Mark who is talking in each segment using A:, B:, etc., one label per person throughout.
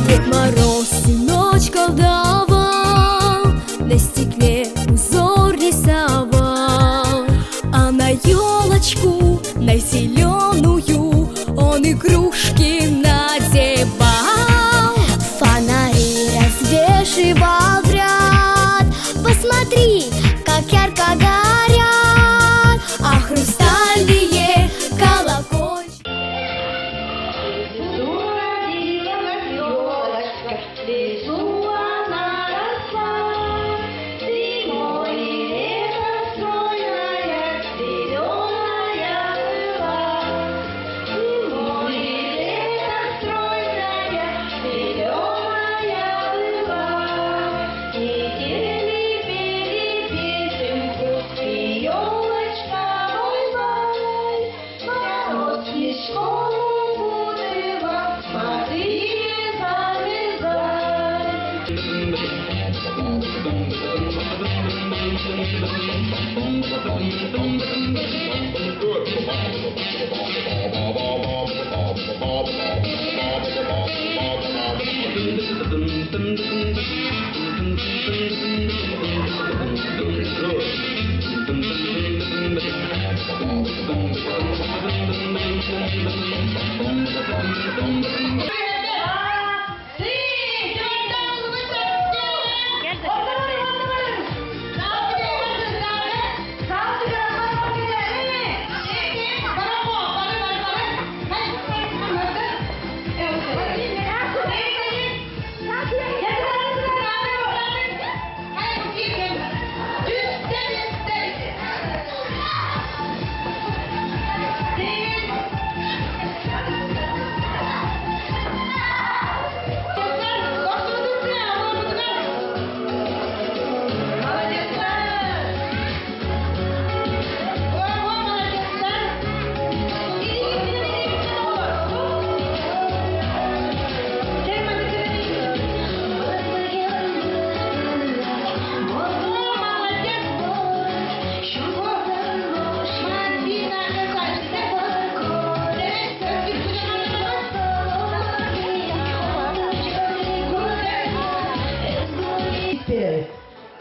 A: Дед Мороз всю ночь колдовал, на стекле узор рисовал, а на елочку, на зеленую он игрушки надевал.
B: Фонари развешивал в ряд. Посмотри, как ярко горят,
A: а хрустальные колокольчики.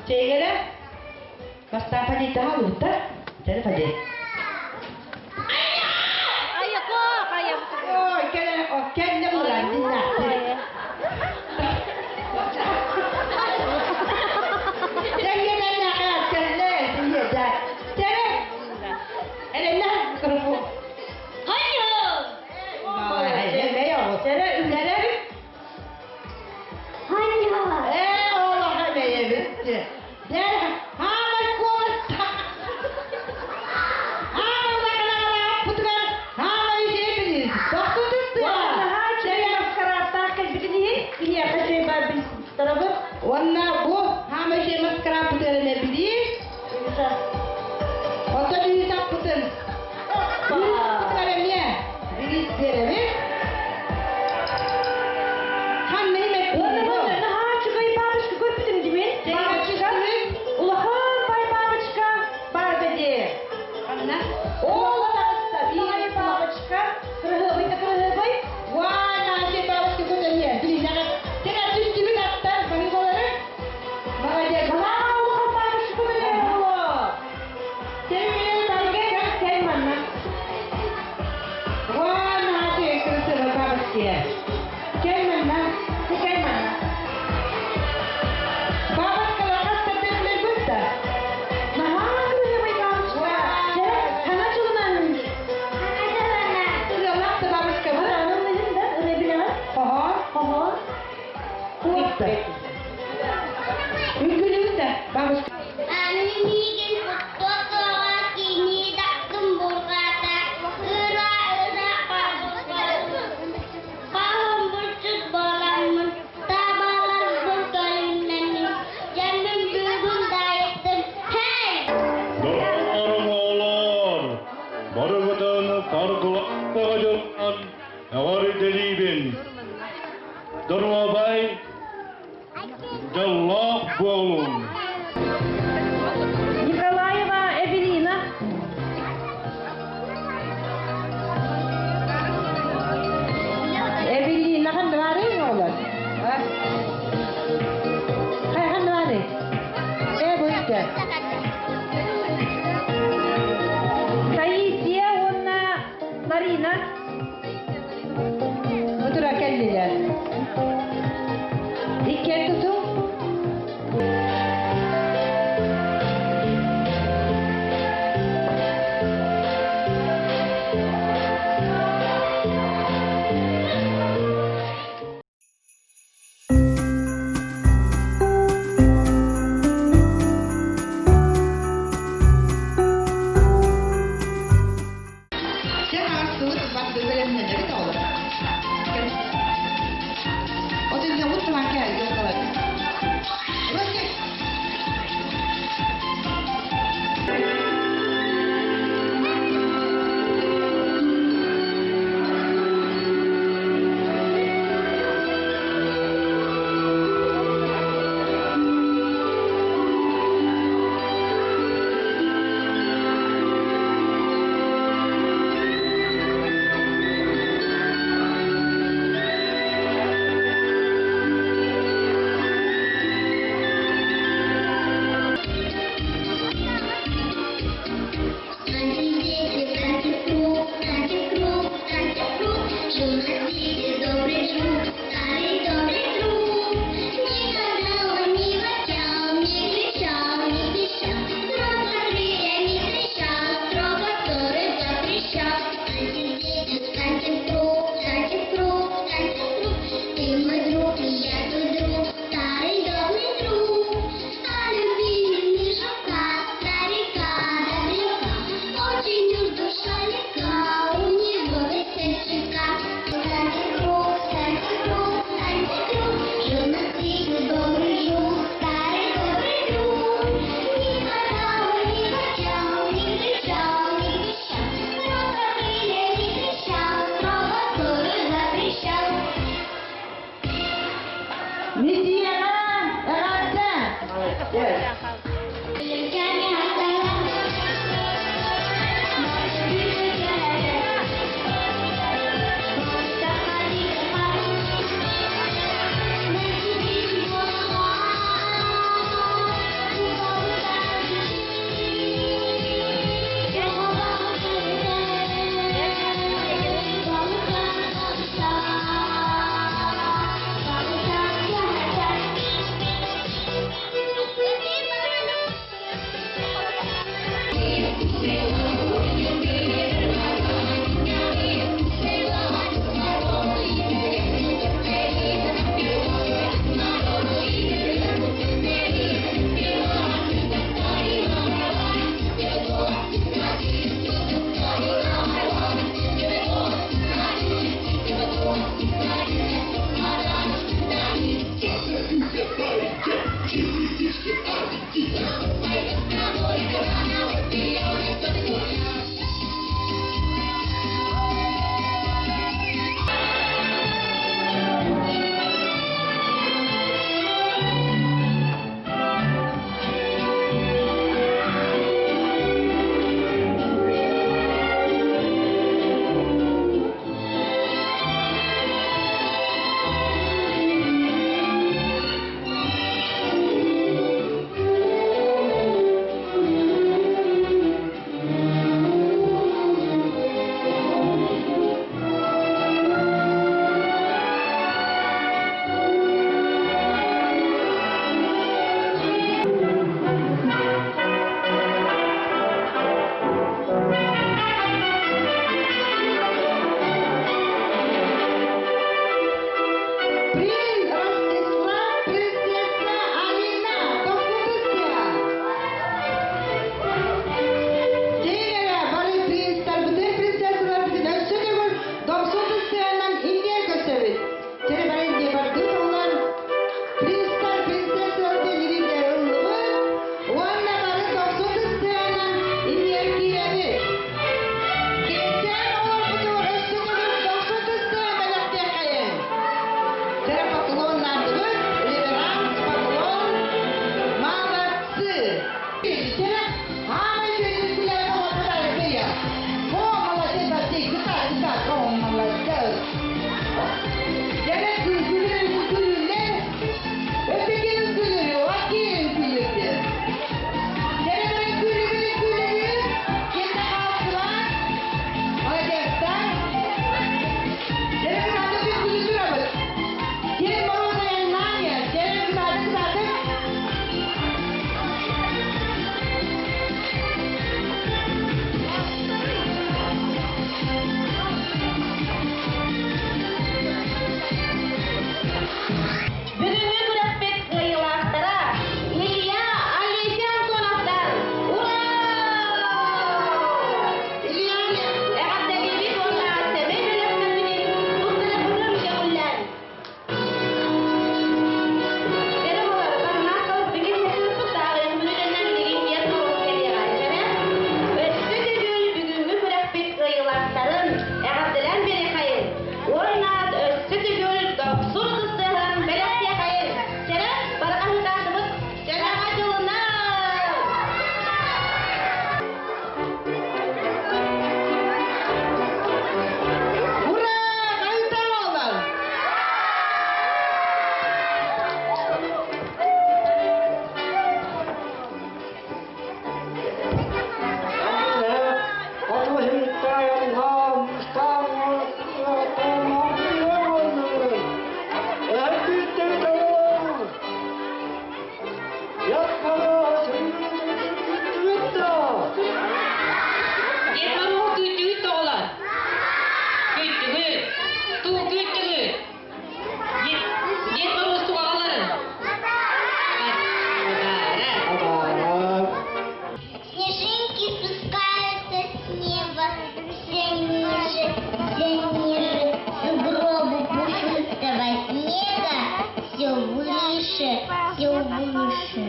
C: Чэйгэрэ бастаан фадейтаха булбуттар. Чэри фадей. Ой, кэлэ, кэллэ булан диннахтыр. Уонна бу хаамай шей маскараппытын билии. Оттон үһүс аппытын. Үһүс эмиэ билис биэрэбит. Ханна
D: Уонна наһаа үчүгэй бабочка көрбүтүм димин. Бабочка. Улахан бай бабочка бар дии.
C: Ханна? Ол таҕыста.
D: Бай бабочка. Кырыһыбый да кырыһыбый.
C: Уа, наһаа бабочка көтөнүө. Билинэҕэ. Тена түстүбүт аттар, баһы болары. Молодец.
D: Наһаа улахан бабочка көтөнүө. Пожалуйста. Үҥкүүлүүгүт да, бабушка.
B: Аны миигин куттуоҕа кини дахсым бурҕата ыра ыра хаһан булчут буоламмын табаларбын көрүннэммин дьэ мин бүгүн дайыттым хей
E: Доҕорум оҕолоор, барыгытын саргылаах дьонунан эҕэрдэлиибин! Доруобай, дьоллоох буолуҥ!
D: Николаева Эвелина. Эвелина ханна баарый оҕолор? А? Хайа ханна баарый? Ээ бу истэ. Таисия уонна Марина. Бу кэллилэр. Иккиэн тутуҥ.
C: Sen ağaçlılık bak bölümlerine de olur. O da bize mutlaka yoldalar. Burası.
B: Встаньте, дети, встаньте в круг, встаньте в круг, встаньте в круг. Жил на свете добрый жук, старый добрый друг. Никогда он не ворчал, не кричал, не пищал, строго крыльями трещал, строго ссоры запрещал. Встаньте, дети, встаньте в круг, встаньте в круг, встаньте в круг. Ты мой друг, и я твой друг, старый добрый друг. А любили мы жука, старика, добряка. Очень уж душа легка у него весельчака. Встаньте в круг, встаньте в круг, встаньте в круг. Жил на свете добрый жук, старый добрый друг. Никогда он не ворчал, не кричал, не пищал, строго крыльями трещал, строго ссоры запрещал.
D: Миссияҕа эҕэрдэ.
C: Молодец.
B: Все выше, все выше.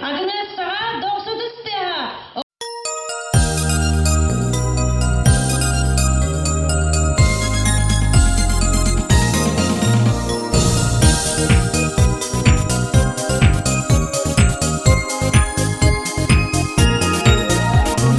D: Агнессаҕа дохсу түстэ.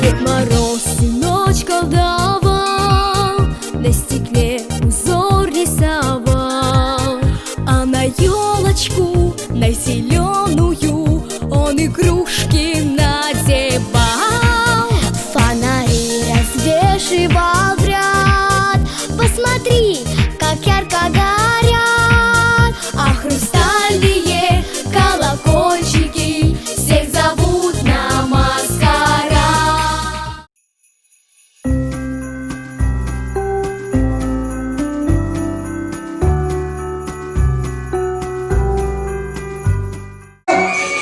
A: Дед Мороз ночь колдовал, на стекле узор рисовал, а на елочку, на зеленую он игрушки надевал.
B: Фонари развешивал в ряд. Посмотри, как ярко горят.
A: А хрустальные колокольчики всех зовут на маскарад.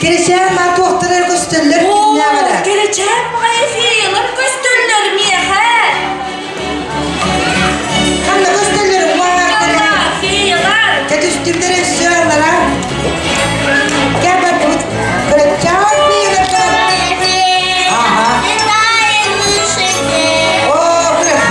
C: Киричээн ма туохтарар көстөллөр кимнээҕэ
D: Кэричээн баҕайы феялар көстөллөр миэхэ.
C: Ханна көстөллөр уҥуоҕар
D: Феялар.
C: Кэтүстүмдэр өссө аллара. Кэ барбыт кырачаан феяларга. Ага.
B: Летаем выше
C: О, кыра.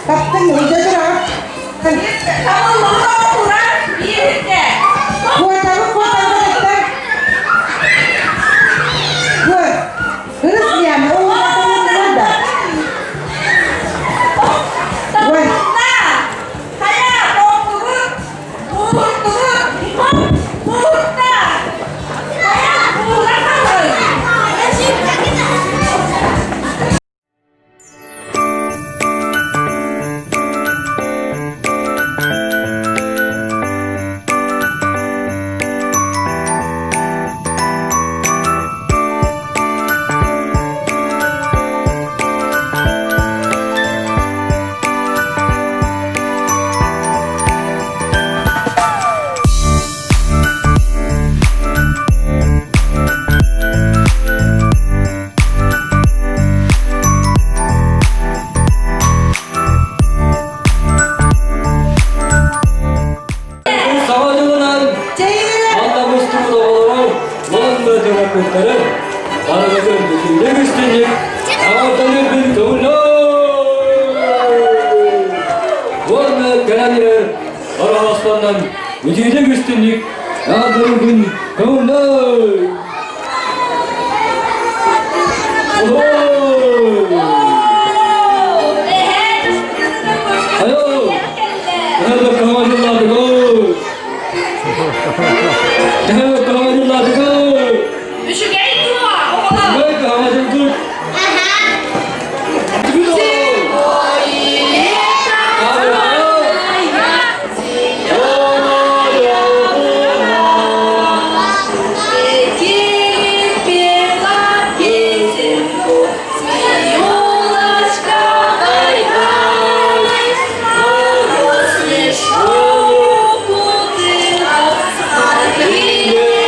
C: Таптың үйде тұра.
D: Табыллы турар биирде.
C: Куотабы куотабы даттар. Куот. Ырыс яны, ол да. Ой.
D: Хайа, топтугу, бууртугу, хоп, буурта. Хайа, буура халын.
F: Саҥа дьылынан Манна мустубут оҕолору уонна төрөппүттэри барыгытын бүтүннүү үстүннүк аҕалталыырбын көҥүллөө! Уонна кэлэн иһэр Ороһооспоннон бүтүннүү үстүннүк аҕалталыырбын көҥүллөө! Айо!
D: Үчүгэй дуо, оҕолор? Пела песенку, елочка, ай-ай, мороз лишь руку ты отсмотри.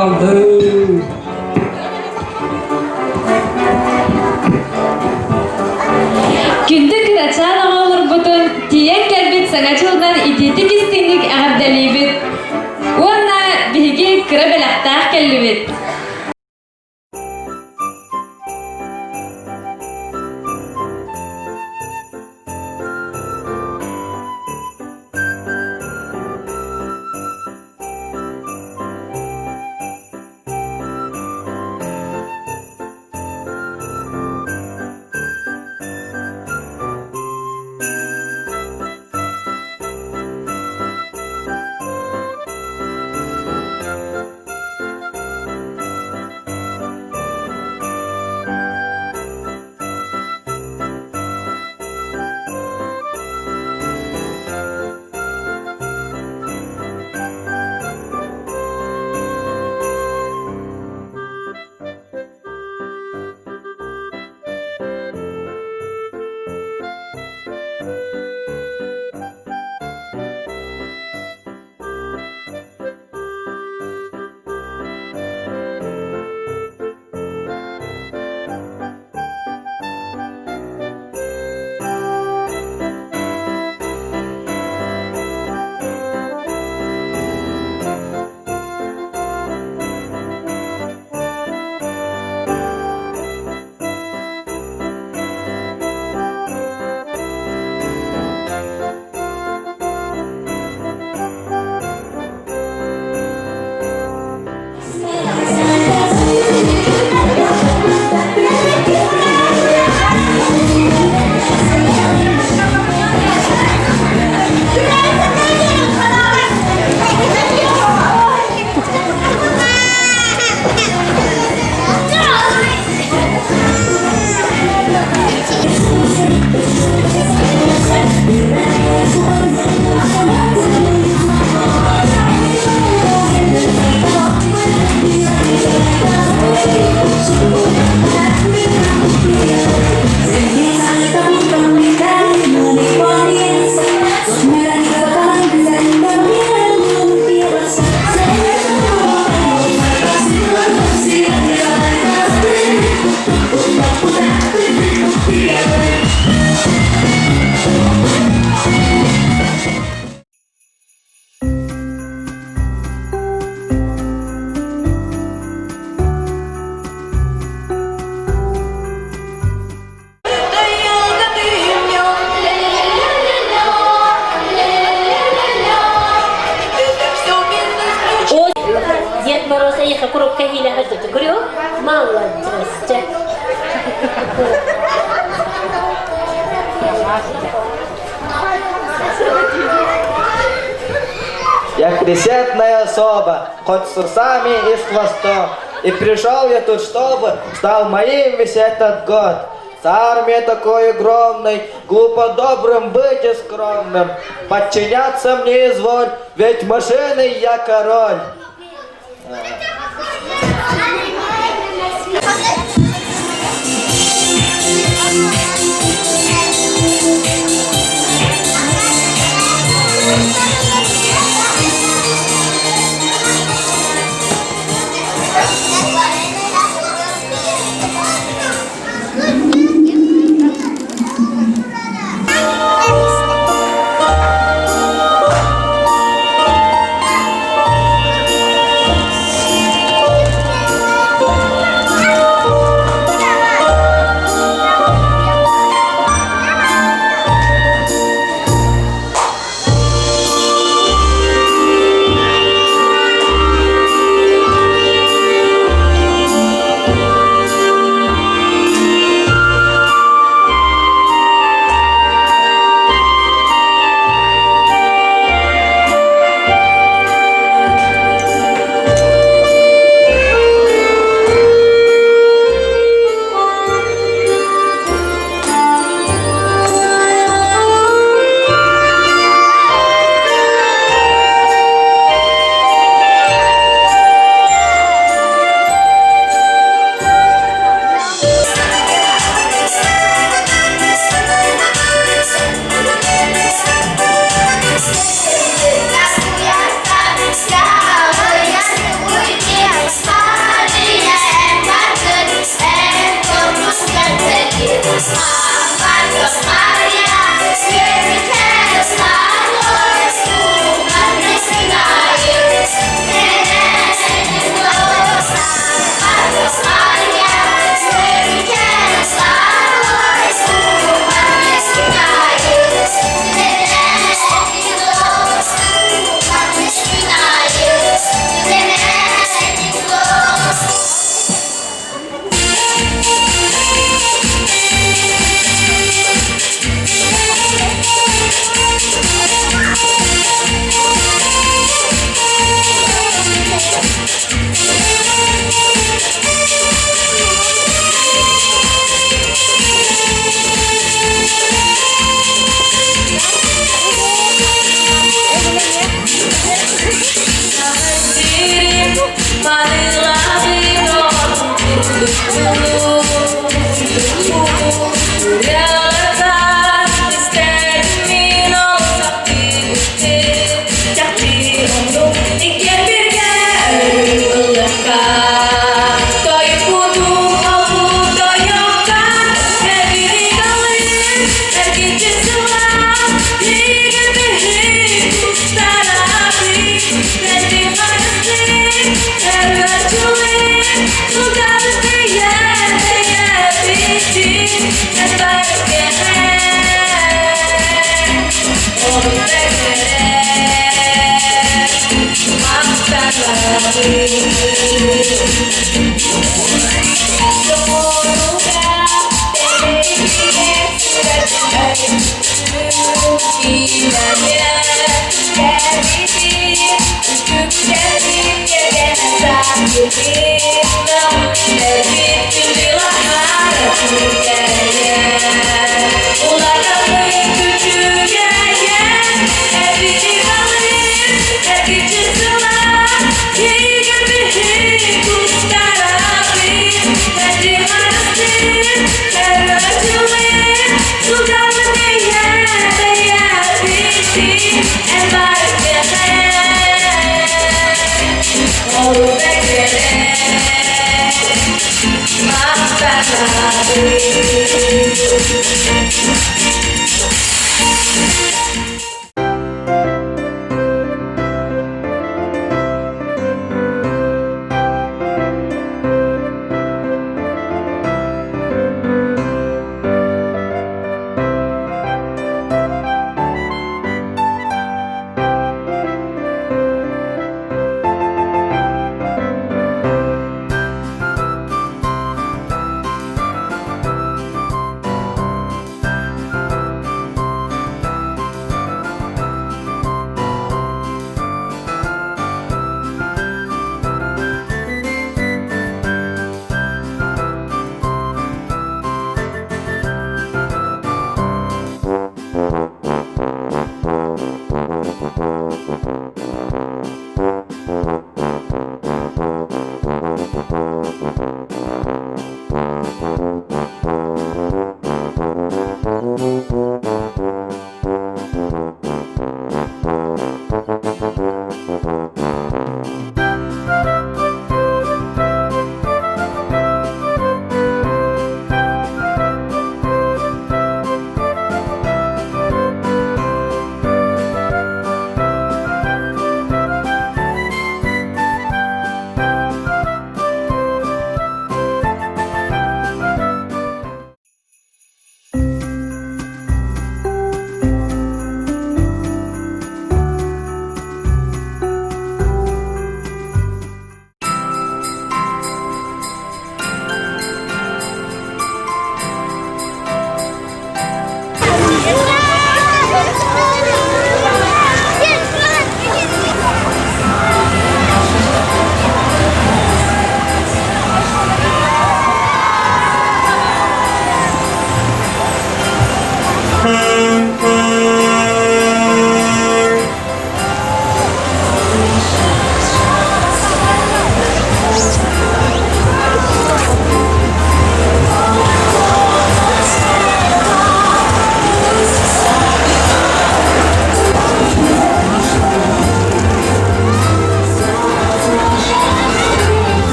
F: хааллым.
G: Күндү кырачаан оҕолорбутун тиийэн кэлбит саҥа дьылынан итиитик истиҥник эҕэрдэлиибит. Уонна биһиги кыра бэлэхтээх кэллибит.
H: Дед Мороз эйиэхэ курупка иилэ сылдьыбыт. Говорю, молодец.
I: Я кресетная особа, хоть с усами и с хвостом. И пришел я тут, чтобы стал моим весь этот год. С армией такой огромной, глупо добрым быть и скромным. Подчиняться мне изволь, ведь машины я король.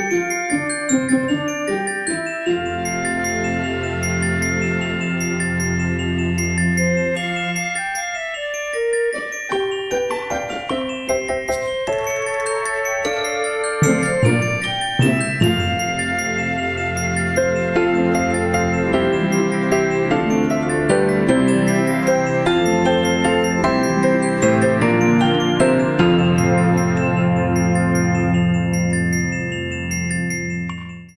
A: Thank